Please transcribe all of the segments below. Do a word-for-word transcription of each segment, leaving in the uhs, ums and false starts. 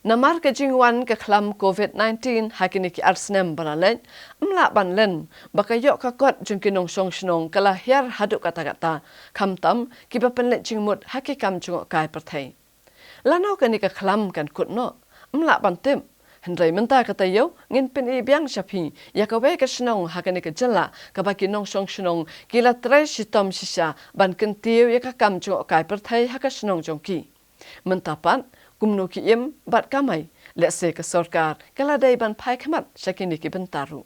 Namar ka jingwan ka khlam covid nineteen ha kine ki ar snem ba la leit, ym lah ban len ba ka ïoh ka kot jong ki nongshong shnong ka la hiar haduh katta katta, khamtam kiba pynleit jingmut ha ki kam jngohkai pyrthei. Lano kane ka khlam kan kut noh, ym lah ban tip. Hynrei mynta ka taïew ngin pyni biang sha phi ïa kawei ka shnong ha kane ka jylla kaba ki nongshong shnong ki la trei shitom shisha ban kyntiew ïa ka kam jngohkai pyrthei ha ka shnong jong ki. Mynta pat, kumno ki im bad kamai, lehse ka sorkar ka la dei ban phai khmat sha kine ki bynta ruh.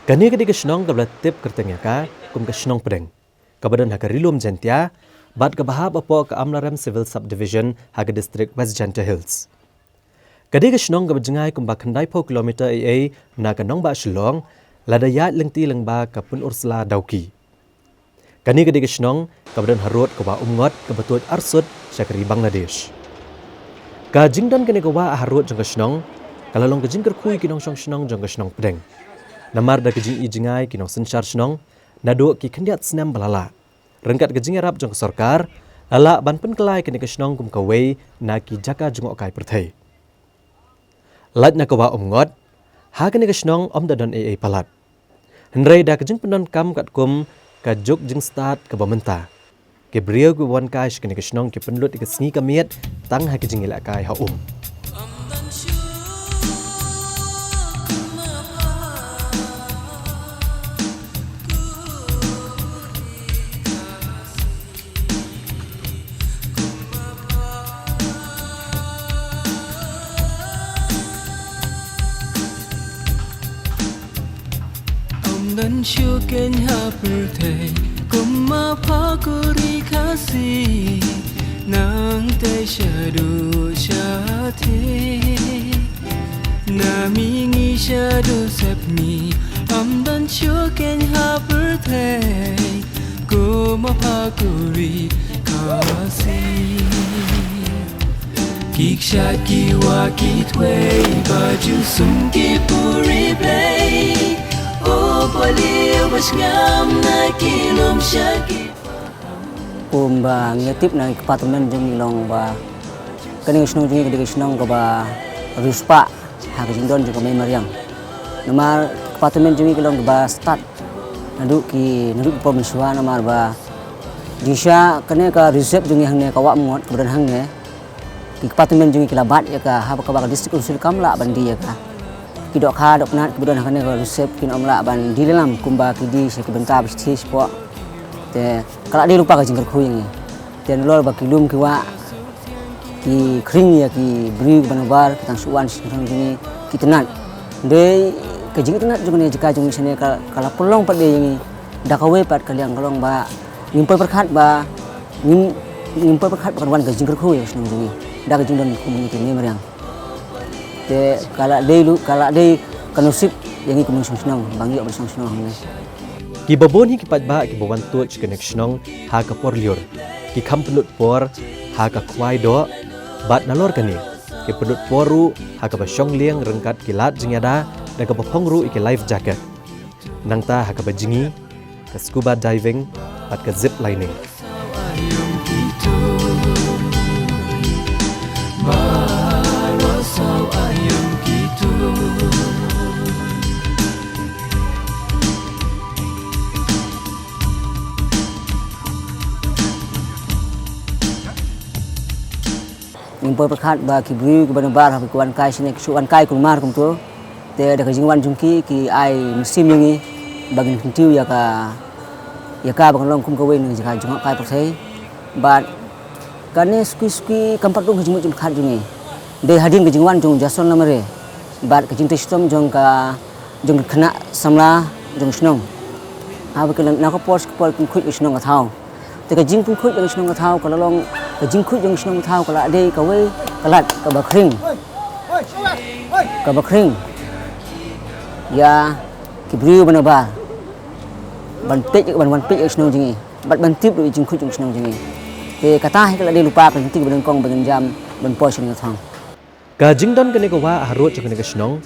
Kane ka dei ka shnong kaba la tip kyrteng ïa ka kum ka shnong Pdeng, kaba don ha ka Ri Lum Jaintia bad kaba hap hapoh ka Amlarem Civil Subdivision ha ka district West Jaintia Hills. Ka dei ka shnong kaba jngai kumba khyndaiphew kilometer ei ei na ka nongbah Shillong, lada ïaid lyngti lyngba ka Pynursla Dawki. Kane ka dei ka shnong kaba don ha rud ka Wah Umngot kaba tuid arsut sha ka ri Bangladesh. Ka jingdon kane ka wah ha rud jong ka shnong ka la long ka jingkyrkhu ïa ki nongshong shnong jong ka shnong Pdeng. Namar da ka jingijngai ki nongsynshar shnong naduh ki khyndiat snem ba la lah, ryngkat ka jingïarap jong ka sorkar, la lah ban pynkylla ïa kane ka shnong kum kawei na ki jaka jngohkai pyrthei. Lait na ka Wah Umngot, ha kane ka shnong ym da don ei ei palat. Hynrei da ka jingpyndonkam katkum ka juk jingstad kaba mynta, ki briew kiba wan kai sha kane ka shnong ki pynlut ïa ka sngi ka miet tang ha ka jingïalehkai ha um. Ym don shuh keiñ ha pyrthei kum ma pha kurim Khasi, nangta shaduh shathie. Na mihngi shaduh sepngi, ym don shuh keiñ ha pyrthei kum ma pha kurim Khasi. Ki kshaid ki wah ki thwei, ba ju sum ki puri blei. U pali u ba sngam na ki lum sha ki. Kumba ngi tip na ki kpa tymmen jong ngi long ba kane ka shnong jong ngi ka dei ka shnong kaba riewspah ha ka jingdon jong ka mei mariang. Namar ki kpa tymmen jong ngi ki long kiba stad naduh ki, naduh ki por mynshuwa, namar ba jingshisha kane ka reserve jong ngi hangne, ka Wah Umngot kaba don hangne, ki kpa tymmen jong ngi ki la bat ïa ka, haba kaba ka District Council kam lah ban die ïa ka. Ki dohkha dohknat kiba don ha kane ka reserve kin ym lah ban die lynglam kumba ki die sha ki bynta ba shithi shapoh. Te ka la dei lypa ka jingkyrkhu ïa ngi. Te nalor ba ki lum ki wah ki khring ïa ki briew kiba nabar, ki tang shu wan sha shnong jong ngi, ki itynnad. Dei ka jingitynnad jong kane ka jaka jong ngi shane ka, ka la pynlong pat de ïa ngi da kawei pat ka liang, ka long ba ngim poi pyrkhat ba ngim, ngim poi pyrkhat ba kan wan ka jingkyrkhu ïa ka shnong jong ngi da ka jingdon kum ngi ki mei mariang. Te ka la dei lu, ka la dei ka nusip ïa ngi kum nongshong shnong ba ngi ïoh ban shong shnong hangne. Kiba bun hi ki paidbah kiba wan tuid sha kane ka shnong ha ka por lyiur, ki kham pynlut por ha ka khwai doh, bad nalor kane ki pynlut por ruh ha kaba shong lieng ryngkat ki lad jingïada da kaba phong ruh ïa ki life jacket. Nangta ha kaba jngi, ka scuba diving bad ka zip lining. Ngim poi pyrkhat ba ki briew kiba nabar haba ki wan kai shane ki shu wan kai kulmar kumto. Te da ka jingwan jong ki, ki ai mynsiem ïa ngi ba ngin kyntiew ïa ka, ïa ka ba kan long kum kawei na ka jaka jngohkai pyrthei. Bad kane suki suki kam pat long ka jingmut jingpyrkhat jong ngi. Dei hadien ka jingwan jong Jason Lamare bad ka jingtrei shitom jong ka, jong ka khynnah samla jong shnong. Haba ki la, na ka por sha ka por ki pynkhuid ka shnong ka thaw. Te ka jingpynkhuid jong ka shnong ka thaw ka la long, ka jingkhuid jong ka shnong ka thaw ka la dei kawei ka lad kaba khring. Kaba khring ïa ki briew ba nabar ban peit, ban wan peit ïa ka shnong jong ngi bad ban tip ruh ïa ka jingkhuid jong ka shnong jong ngi. Te kata hi ka la dei lypa ka jingtip ba nyngkong ba ngin jam ban poi sha kane ka thong. Ka jingdon kane ka wah ha rud jong kane ka shnong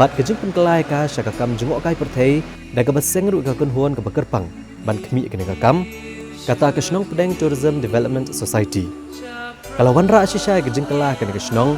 bad ka jingpynkylla ïa ka sha ka kam jngohkai pyrthei da kaba seng ruh ïa ka kynhun kaba kyrpang ban khmih ïa kane ka kam, kata ka Shnong Pdeng Tourism Development Society. Ka la wanrah shisha ïa ka jingkylla kane ka shnong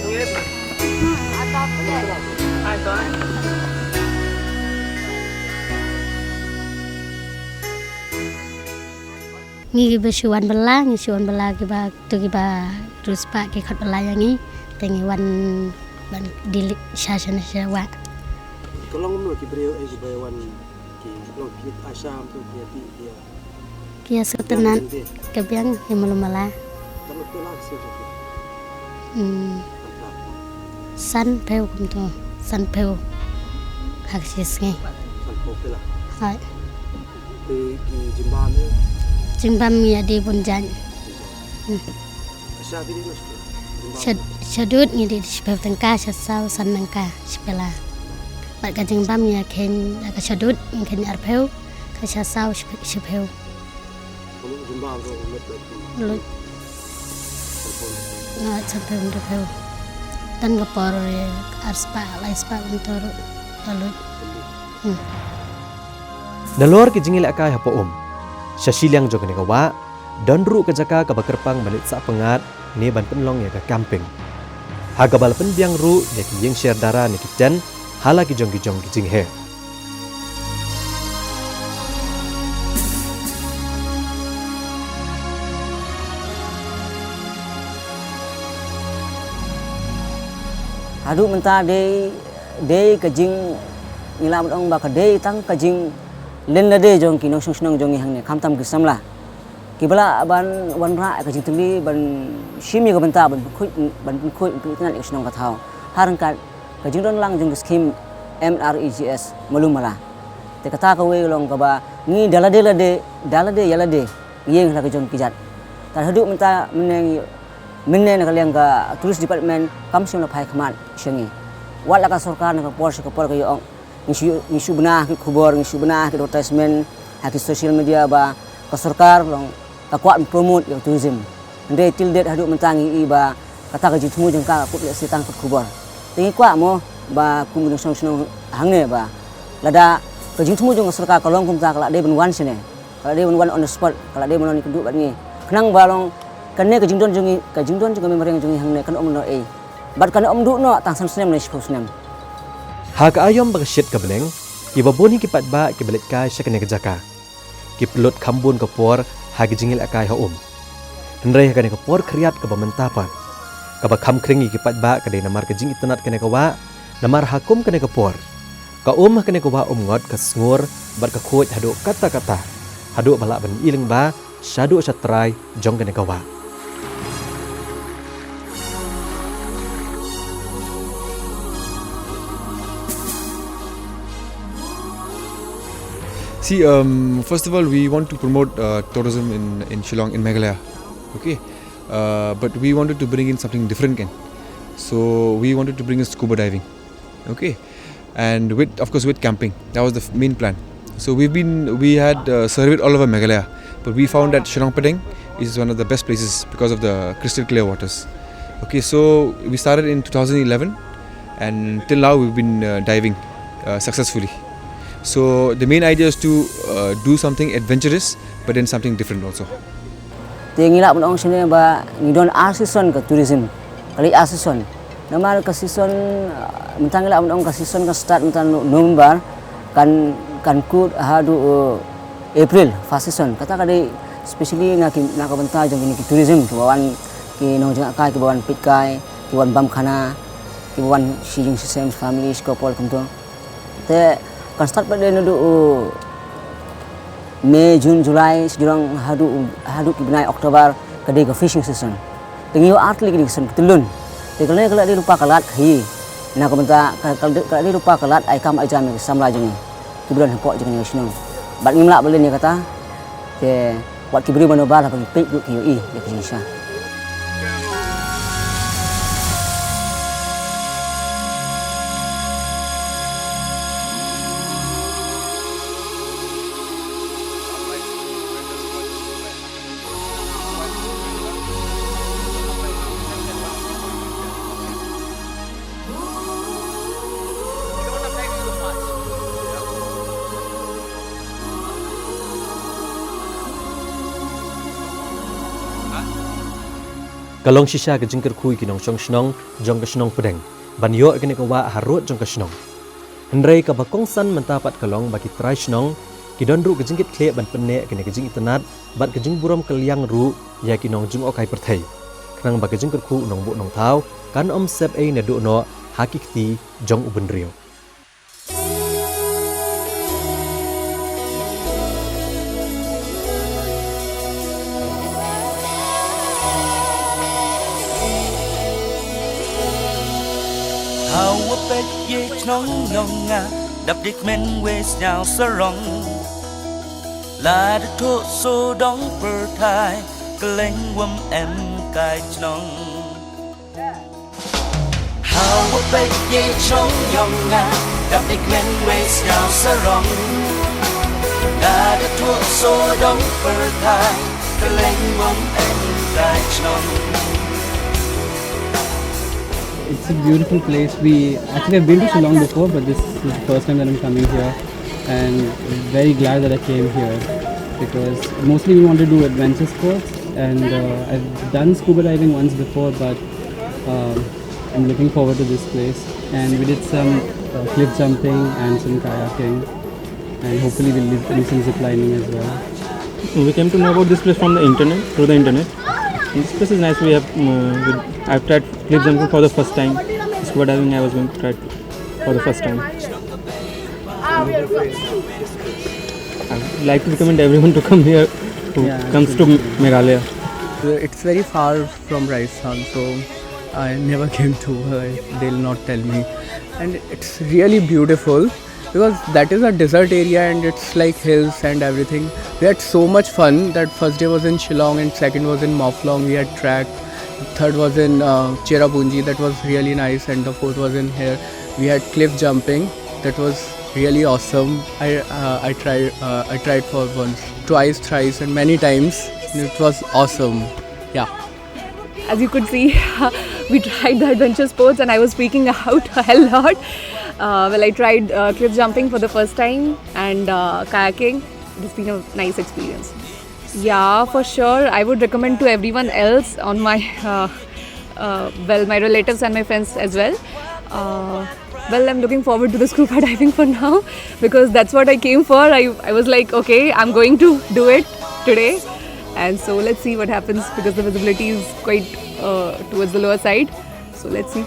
Ngi kiba shu wan bylla, ngi shu wan bylla kiba tu kiba riewspah ki khot bylla ïa ngi. Te ngi wan ban dih leit sha sha sha wah. Ka long kumno ki briew eh kiba wan ki long ki Assam tu ki ati ki ïa Ki ïa sngewtynnat ka biang ïa malu mala. Hmm. Sanphew kumto, sanphew. Ha ka shi sngi. Hai. Jingbam ïa dei bun jait. Hmm. Sha, sha dud ngi dei shiphew tyngka, sha saw san tyngka shi pela. Bad ka jingbam ïa kheiñ, ka sha dud ngi kheiñ arphew, ka sha saw shiphew. Lut. Nga sanphew hynriewphew. Tang ka por, eh, arspah, laispah kumto ruh la lut. Hmm. Nalor ki jingïalehkai hapoh um, sha shiliang jong kane ka wah don ruh ka jaka kaba kyrpang ban leit sah pyngngad ne ban pynlong ïa ka camping. Ha kaba la pynbiang ruh ïa ki ïing sher dara ne ki tent ha la ki jong ki jong ki jinghe. Haduh mynta dei, dei ka jing, ngi lah ban ong ba ka dei tang ka jingleh lade jong ki nongshong shnong jong ngi hangne, khamtam ki samla kiba lah ban wanrah ka jingtylli ban shim ïa ka bynta ban pynkhuid, ban pynkhuid, ban pynitynnad ïa ka shnong ka thaw. Ha ryngkat ka jingdon lang jong ka skhim M R E G S malu mala. Te kata kawei long kaba ngi da lade lade, da lade ïa lade ngi ïeng ha la ka jong ki jait. Te haduh mynta mynne ngi, mynne na ka liang ka tourist department kam shym la phai khmat sha ngi. Wat la ka sorkar na ka por sha ka por ka ïoh ong ngi shu, ngi shu bna ha ki khubor, ngi shu bna ha ki advertisement, ha ki social media ba ka sorkar long ka kwah ban promote ïa ka tourism. Hynrei till date haduh mynta ngi i ba kata ka jingthmu jong ka ka kut leh sitang ka khubor. Te ngi kwah mo ba kum ki nongshong shnong hangne ba lada ka jingthmu jong ka sorkar ka long kumta ka la dei ban wan shane. Ka la dei ban wan on the spot, ka la dei ban wan ïakynduh bad ngi. Khnang ba long kane ka jingdon jong ngi, ka jingdon jong ka mei mariang jong ngi hangne kan ym noh ei. Bad kan ym duh noh tang san snem ne shiphew snem. Ha ka aïom ba ka shit ka bneng, kiba bun hi ki paidbah kiba leit kai sha kane ka jaka. Ki pynlut kham bun ka por ha ki jingïalehkai ha um. Hynrei ha kane ka por khriat kaba mynta pat, kaba kham khring ïa ki paidbah ka dei namar ka jingitynnad kane ka wah, namar ha kum kane ka por ka um ha kane ka wah um ngot ka sngur bad ka khuid haduh katta katta, haduh ba lah ban ïeng lyngba shaduh shatrai jong kane ka wah. See, um, first of all, we want to promote, uh, tourism in, in Shillong, in Meghalaya. Okay. Uh, but we wanted to bring in something different again. So we wanted to bring in scuba diving. Okay. And with, of course, with camping. That was the f-, main plan. So we've been, we had, uh, surveyed all over Meghalaya, but we found that Shillong Pdeng is one of the best places because of the crystal clear waters. Okay, so we started in two thousand eleven, and till now we've been uh, diving uh, successfully. So the main idea is to uh, do something adventurous, but then something different also. Te ngi lah ban ong shane ba ngi don ar season ka tourism. Ka leit ar season. Namar ka season, uh, mynta ngi lah ban ong ka season ka start mynta November, kan, kan kut haduh, uh, April, first season. Kata ka dei specially na ki, na ka bynta jong kine ki tourism, kiba wan, ki nongjngai, kiba wan peit kai, kiba wan bam khana, kiba wan shi jingshisem, family, shi couple, kumto. Te kan start pat dei naduh, uh, May, June, July, sdang haduh, haduh ki bnai October, ka dei ka fishing season. Te ngi ïoh ar tylli ki season, ki tylli. Te ka la dei, ka la dei lypa ka lad khaïi. Na ka bynta ka, ka la dei, ka la dei lypa ka lad ai kam ai jam ïa ki samla jong ngi, kiba don hapoh jong kane ka shnong. Bad ngim lah ban leh ïa kata. Te wat ki briew ban ïoh bar haba ki peit ruh ki ïohi ïa ka jingshisha. Ka long shisha ka jingkyrkhu ïa ki nongshong shnong jong ka shnong Pdeng ban ïoh ïa kane ka wah harud jong ka shnong. Hynrei kaba kongsan mynta pat ka long ba ki trai shnong ki don ruh ka jingkitkhlieh ban pynneh ïa kane ka jingitynnad bad ka jingburom kylliang ruh ïa ki nongjngohkai pyrthei, khnang ba ka jingkyrkhu u nongbuh nongthaw kan ym sep ei naduh noh ha ki kti jong u bynriew. Hawa pek ye chnong yong nga, dap dik men we sñiaw sarong. Lada thuh sodong pyrthai, kylleng wym em kai chnong. Hawa peit ye chnong yong nga, dap dik men we sñiaw sarong. Lada thuh sodong pyrthai, kylleng wym em kai chnong. It's a beautiful place. We actually have been to Shillong before, but this is the first time that I'm coming here, and very glad that I came here because mostly we want to do adventure sports, and uh, I've done scuba diving once before, but um, I'm looking forward to this place. And we did some uh, cliff jumping and some kayaking, and hopefully we'll do some zip lining as well. We came to know about this place from the internet, through the internet. And this place is nice. We have, uh, we, I've tried cliff jumping for the first time. Scuba diving, I was going to try for the first time. I would like to recommend everyone to come here who Yeah, comes to absolutely. Meghalaya. It's very far from Rajasthan, so I never came to. Uh, they'll not tell me, and it's really beautiful because that is a desert area and it's like hills and everything. We had so much fun. That first day was in Shillong and second was in Mawphlong. We had track. Third was in uh, Cherrapunji. That was really nice, and the fourth was in here. We had cliff jumping. That was really awesome. I uh, I tried uh, I tried for once, twice, thrice, and many times. It was awesome. Yeah. As you could see, we tried the adventure sports and I was freaking out a hell lot. Uh, well, I tried uh, cliff jumping for the first time and uh, kayaking. It's been a nice experience. Yeah, for sure. I would recommend to everyone else on my, uh, uh, well, my relatives and my friends as well. Uh, well, I'm looking forward to the scuba diving for now because that's what I came for. I, I was like, okay, I'm going to do it today. And so let's see what happens because the visibility is quite uh, towards the lower side. So let's see.